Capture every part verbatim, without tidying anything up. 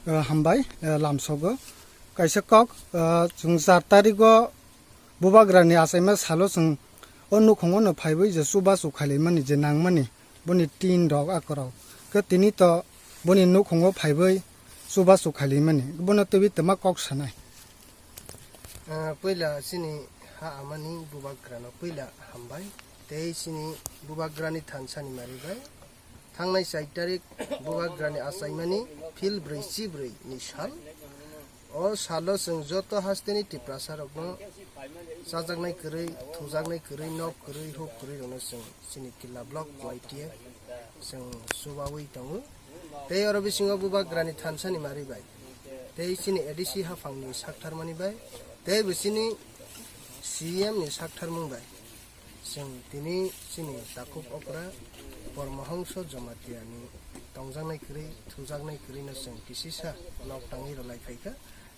Ah, hambai, ah, lamsogo. Kaisa kok, ah, chwng char tarigo bubagrani achaima salo chwng o nukhungo no phaiwi je chubachu khailaimani je nangmani boni tin rok akorok. Khe tini to boni nukhungo phaiwi chubachu khailaimani. Bono twiwi twma kok sanai. Ah, puila chini ha amani bubagrano puila hambai. Tei chini bubagrani thansani maribai. Thangnai char tarik bubagrani achaimani phil brwi chi brwi ni sal. O salo chwng joto hasteni Tiprasa rokno chajaknai kwrwi, thujaknai kwrwi, nok kwrwi, huk kwrwi rokno chwng chini Killa Block Y T F chwng chubawi tongo. Tei oro bisingo bubagrani thansani maribai. Tei chini A D C haphangni saktharmani bai. Tei bo chini C M ni saktharmung bai. Chwng tini chini takhuk okra Pormohongso Jamatia ni tongjaknai kwrwi, thujaknai kwrwi no chwng kisisa nok tangwi rwlai phaikha.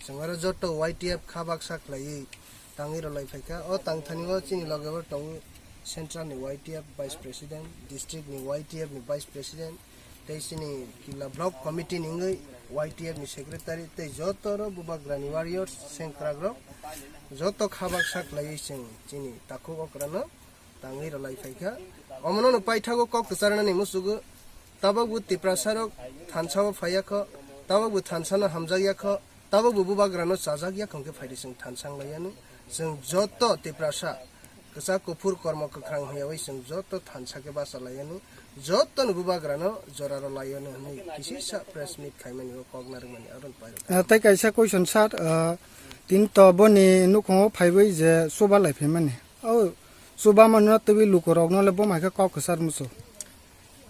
Chwng oro joto Y T F kha baksa khlaiwi tangwi rwlai phaikha. O tangthani o chini loge o tongo central ni Y T F vice president, district ni Y T F ni vice president, tei chini Killa Block Committee ni wngwi Y T F ni secretary tei joto ro bubagrani warriors sengkrak rok joto kha baksa khlaiwi chwng chini takhuk okra no tangwi rwlai phaikha. Omono no paithago kok kwcharnani musugo tabok bo Tiprasa rok thansa o phaiya kho, tabok bo thansa no hamjakya kho, tabok bo bubagrano chajakya khong khe phaidi chwng thansa wng laiyano. Chwng joto Tiprasa kwchak kuphur kormo kwkhrang hwnyawi chwng joto thansa khe bacha laiyano, jotono bubagrano jora rw laiyano hwnwi kisisa press meet khaimani o kok narwkmani aro pairok. Ah, tei kaisa question sir, ah, tini to boni nukhungo phaiwi je chuba lai phaimani. O chuba manno twiwi lukurokno le bo mai khe kok kwchar musu.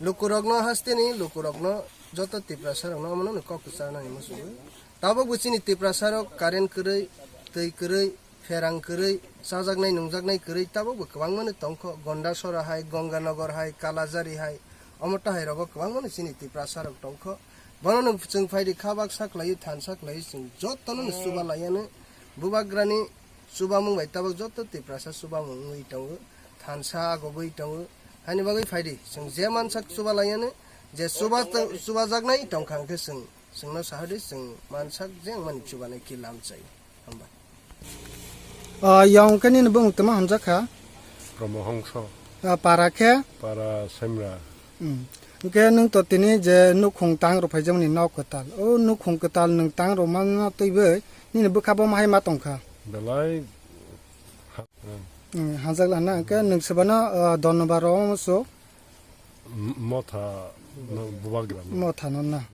Lukurokno hasteni lukurokno joto Tiprasa rokno omono ni kok kwchar nani musugo. Tabok bo chini Tiprasa rok current kwrwi, twi kwrwi, pherang kwrwi, chajaknai nungjaknai kwrwi tabok bo kwbangma no tongkho. Gondasora hai, Gonganagar hai, Kalajari hai, omo tahai rogo kwbangma no chini Tiprasa rok tongkho. Bono no chwng phaidi kha baksa khlaiwi thansa khlaiwi chwng jotono no chuba laiyano. Bubagrani chubamung bai tabok joto Tiprasa chubamung wngwi tongo, thansa agogwi tongo. Haini bagwi phaidi chwng je mansak chuba laiyano, je chuba, chubajaknai tongkha hwnkhe chwng, chwngno sahadi chwng mansak je wngmani chubanai khe lamchai. Hambai. Ah, yang khe nini bumung twma hamjakha? Promo Hongso. Ah, para khe? Para Semra. Hmm. Hwnkhe nwng to tini je nukhung tang rw phaijakmani nok kwtal. O nukhung kwtal nwng tang rw mangno twiwi nini bwkha bo mahai ma tongkha? Belai. Hmm, hamjak lana. Hwnkhe nwng sebano, ah, donobar rw musu? M-, motha no bubagra no. Motha no na.